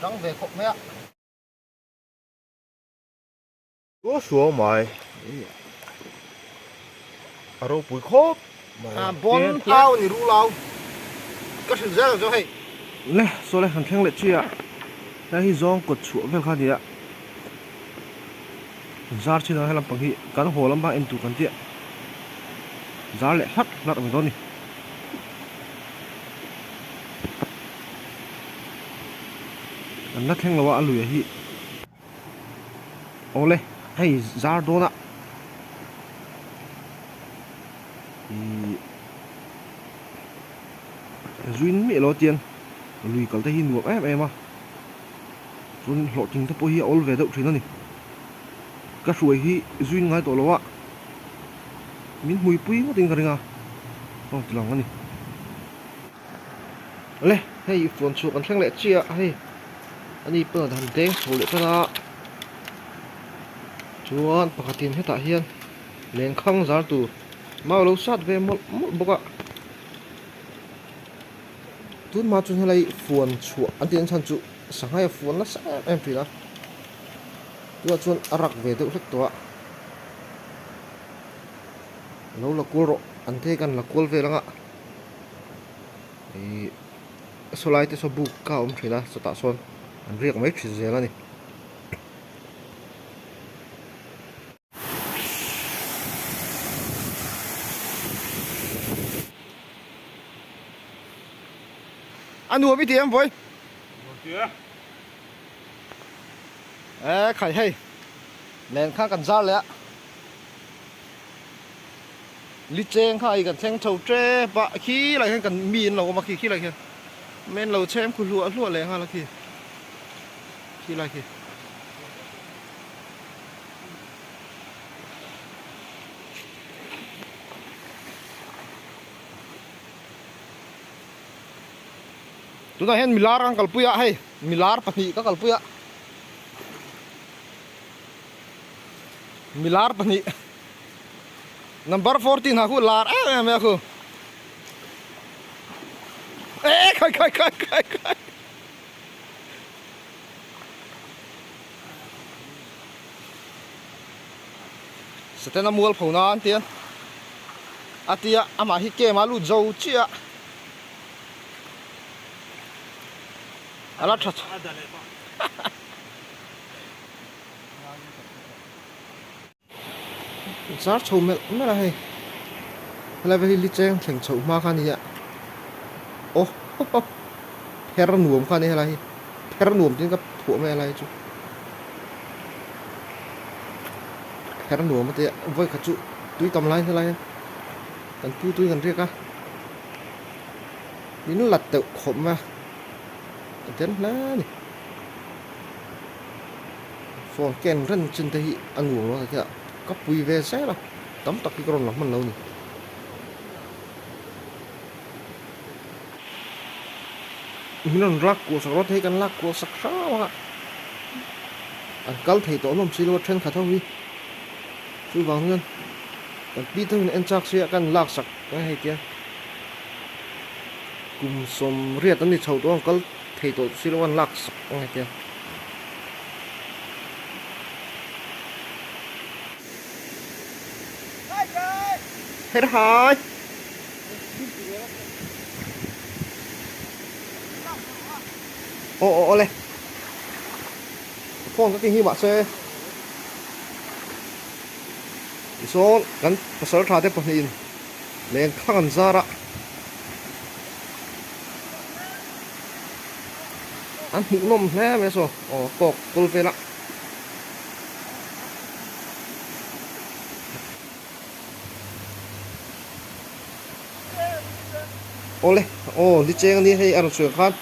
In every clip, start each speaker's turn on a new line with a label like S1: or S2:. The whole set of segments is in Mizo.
S1: tang ve khawp mai a.
S2: Suau suau mai a ropui khawp mai.
S1: A bon au ni ru lo ka hrilh zel ang chu hei.
S2: Le saw le han thleng leh chi a helai hi zawng kawt chhuah vel kha a ni a zar chin a helam pang hi kan haw lam bang en tur kan tia zar leh hlarh hlarh ang dawn a ni. An la thleng lo a a lui hi. Awle hei zar dawn a ihh zuin miah lo tiang lui kal te hi nuam em em a chuan hlawhtling te pawh hi a awl ve deuh thin a ni ka hruai hi zuin ngai tawh lo a min hmuipui ngawt in ka ring a aw ti lang a ni. Awle hei fuan chhuah kan thleng leh chiah a hei ani pawn a han deng chho leh tan a chuan pakhatin hetah hian lengkhang zar tur mau lo sat ve mawlh mawlh bawk a tunhma chuan helai fuan chhuah an tih ang chhan chu sangha a fuan nasa em em thin a tunah chuan a rak ve deuh hlek tawh a lo la kual rawh an te kan la kual vel ang a. Ihh saw lai te saw buk ka awm thin a chutah sawn an riak mai thin zel a ni.
S1: A nuam i ti em vawi? E khai hei len kha kan zar leh a. Li cheng kha hei kan thleng chho tep a khi lai hian kan mi an lo awm a khi khi lai khian men lo chhem khu hluah hluah leh nghal a khi khi lai khi. Tunah hian milar an kalpui a hei milar pahnih ka kalpui a milar pahnih. Number 14 ha khu lar em em a khu. Ê khai khai khai khai khai. Satena mual pho na an tia. A tia amah hi game a lut zo chiah. Ala tha.
S2: Zar chho melh melh a hei helai vel hi li cheng thleng chhoh hma kha a ni a aw pher nuam kha a ni helai hi pher nuam tiin ka phuah mai a helai hi chu pher nuam a tia vawikhat chu tui tam lai helai kan pu tui kan riak a min la teuh khawp mai a a den hle a ni. Phone ken reng chin te hi a nuam lo a ti a, ka pui ve zel a, tam tak hi ka rawn la hman lo a ni. Min rawn lak kuah sak rawt hei kan lak kuah sak hrang a, an kal thei tawh hlawm si lo a thenkhat ho hi, chuvang chuan kan pi te ho in en chak sia kan lak sak a hei tia kum sawmriat an ni chho tawh a an kal thei tawh si lo a an lak sak a hei tia. Her hai. Aw aw awle. Phone ka keng hi mahse tisawn kan pasal tha te pahnihin lengkhang an zar a. An hmuhnawm hle mai a saw aw tawk kawl vel a. Awle aw ni cheng a nia hei a rawn sawi ang khan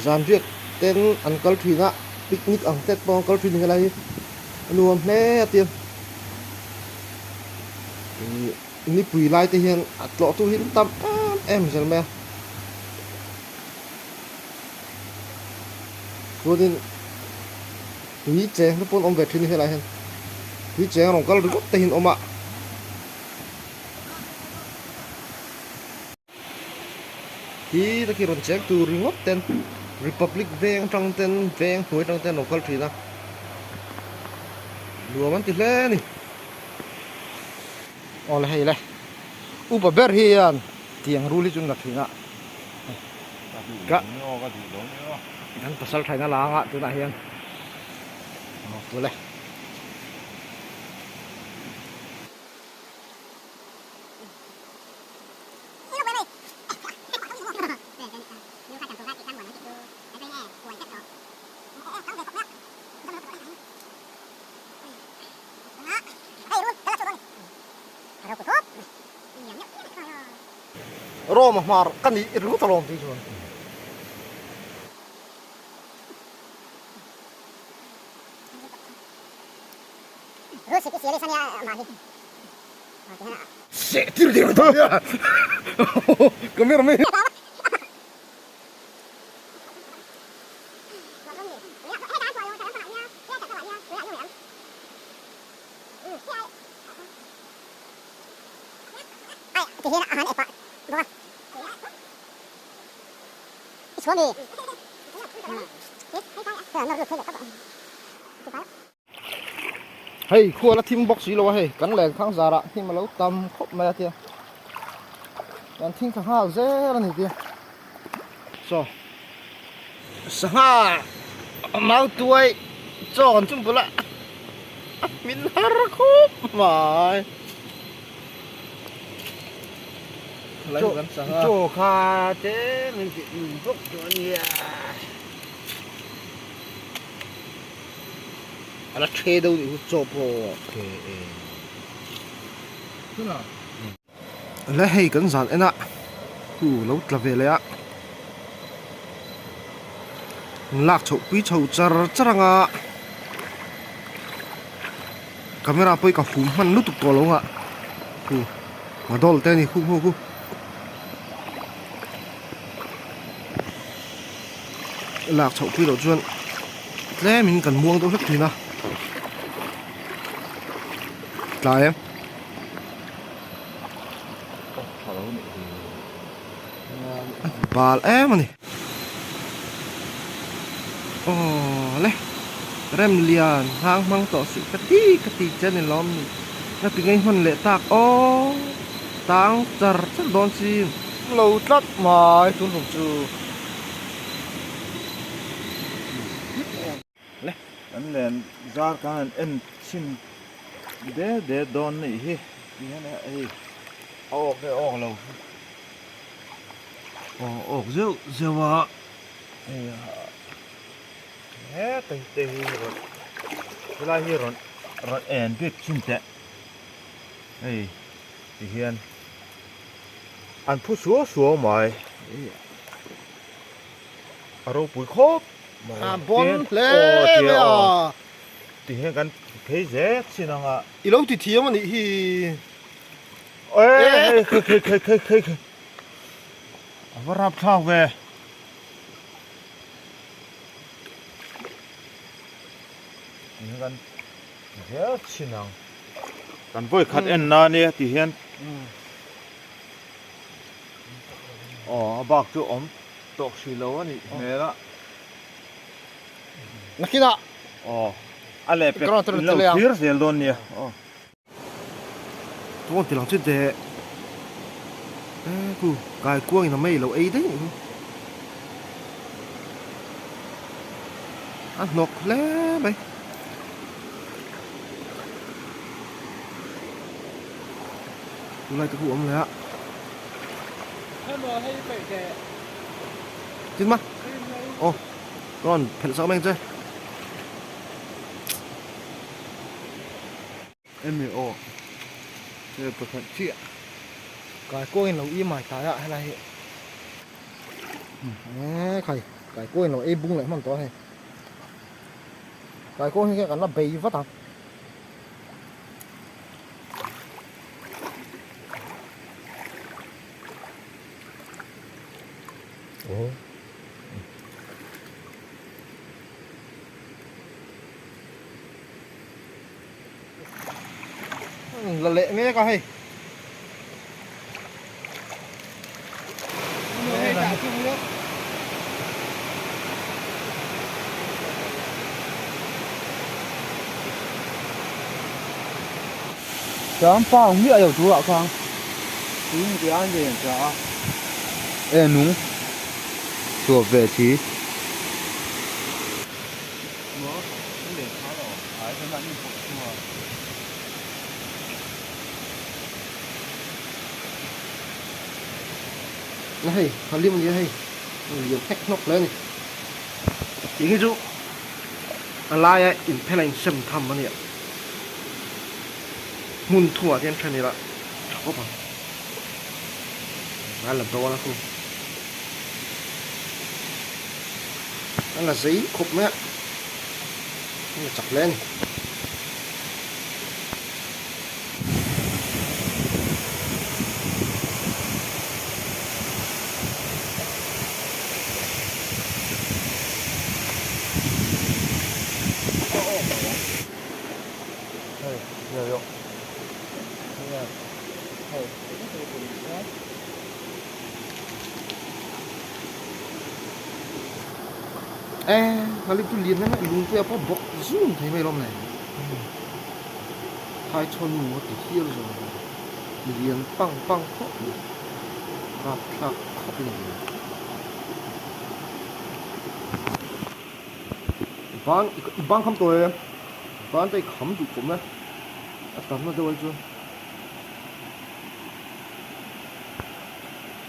S2: zan riak ten an kal thin a picnic ang tet pawh an kal thin helai hi a nuam hle a tia ih nipui lai te hian a tlawh tu hi an tam em em zel mai a. Chuanin tui cheng te pawh an awm ve thin a helaiah hian tui cheng rawn kal ringawt te hi an awm a. Khi te khi rawn cheng tur ringawt ten.
S1: Republic veng atang ten veng hnuai atang ten an lo kal thin a nuam an ti hle a ni. Aw le hei le upa ber hian tiang rul hi chu an la thin a ka kan pasal thaina la anga tunah hian aw tule. Roma hmar ka nih i ringawt alawm tih chuan. Seh tir deuh ta nia camera man. Hei khual a thim bawk si lo a hei kan len khang zarah hnim a lo tam khawp mai a tia kan thing thla nghal zel a ni tia chaw sangha mau tuai chaw kan chung bulah a hmin har khawp mai.
S3: Chaw kha te min ti bawk tawh a nia.
S1: A la the deuh nih chu chaw pawh. Le hei kan zan en a hu lo tla ve leh a lak chhoh pui chho char char anga camera pawh hi ka hum hman lutuk tawh lo ang a hu a dawl te a ni khu khu khu. Lak chhoh pui loh chuan tlemin kan muang deuh hlek thin a tlai em. Bal em a ni. Aw le rem lian hang hmang tawh suh ka ti ka ti che a ni lawm ni. Ka ti ngei hman leh tak aw tang char char dawn sin. Lo tlat mai tun rum chu.
S3: Le kan len zar kan han en chhin de de dawn nih hi ti hian hei a awk nge awk lo aw awk zeuh zeuh a hei he te hi rawn helai hi rawn rawn en bik chin teh hei ti hian an phu suau suau mai a ropui khawp mai
S1: a bon hle mai a
S3: ti hian kan phei zet chin ang a
S1: i lo ti thiam a nih hi
S3: e khei khei khei khei khei khei a va rap thlak ve ti hian kan ti zel chin ang kan vawi khat en na nia ti hian aw a bak chu awm tawh hrih lo a nih hmel a.
S1: Nakinah.
S3: Aw a leh pek in lo thlir zel dawn nia aw.
S2: Chuan ti lang chu teh e ku kai kuang in a mei lo ei daih nih chu a hnawk hle mai. Tunlai te khu awm leh a. Tin ma. Aw ka rawn phelh sak mai ang che.
S3: Emi aw hei pakhat chiah.
S1: Kai kuangin lo i mai tai a helai hi. E khai kai kuangin lo ei bung leh hman tawh a hei. Kai kuang hi kan la bei vat ang. La leh mek a hei.
S4: Chuan pa ang miah lo turah khan tui ti a an len ta a e nung chhuah ve si.
S1: Na hei halim a nia hei lian hnek hnawk hle a ni tih hi chu a laia inphel a insem tham a nia hmun thumah te hian then ila tha khawp ang a la dawn a khu a la zei khawp mai a a la chak hle a ni. E nghalip chu lian em lung te pawh bawk zung thei mai lawm le thai chhawn nu a ti hial zawng lian pang pang khawp mai rapthlak khawp in a lian ban i ban kham tawh em ban te i kham duh khawp mai a tamna deuh ai chuan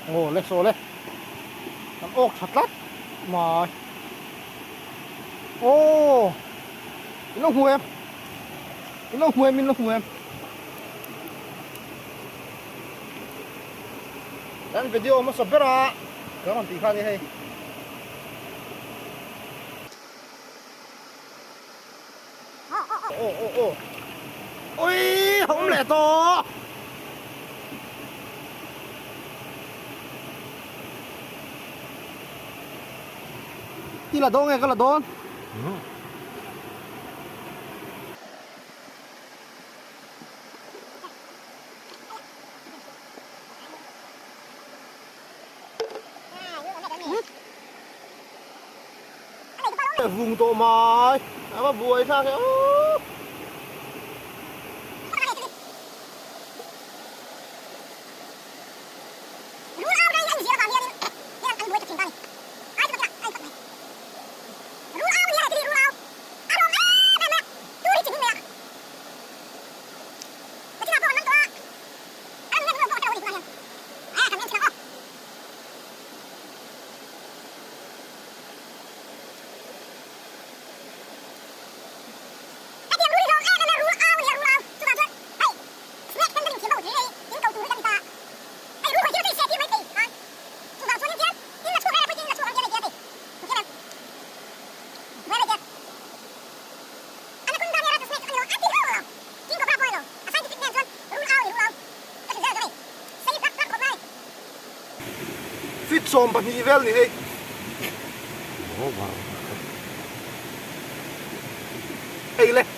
S1: aw le saw le an awk tha tlat mai aw in lo hmu em in lo hmu em in lo hmu em kan video hmasa ber a kan rawn tih kha a ni hei. Aw aw aw ui a awm leh tawh. I la dawn nge ka la dawn? Vung tawh mai a va buai thlak e aw. Fit 12 vel ni hei. Hei le.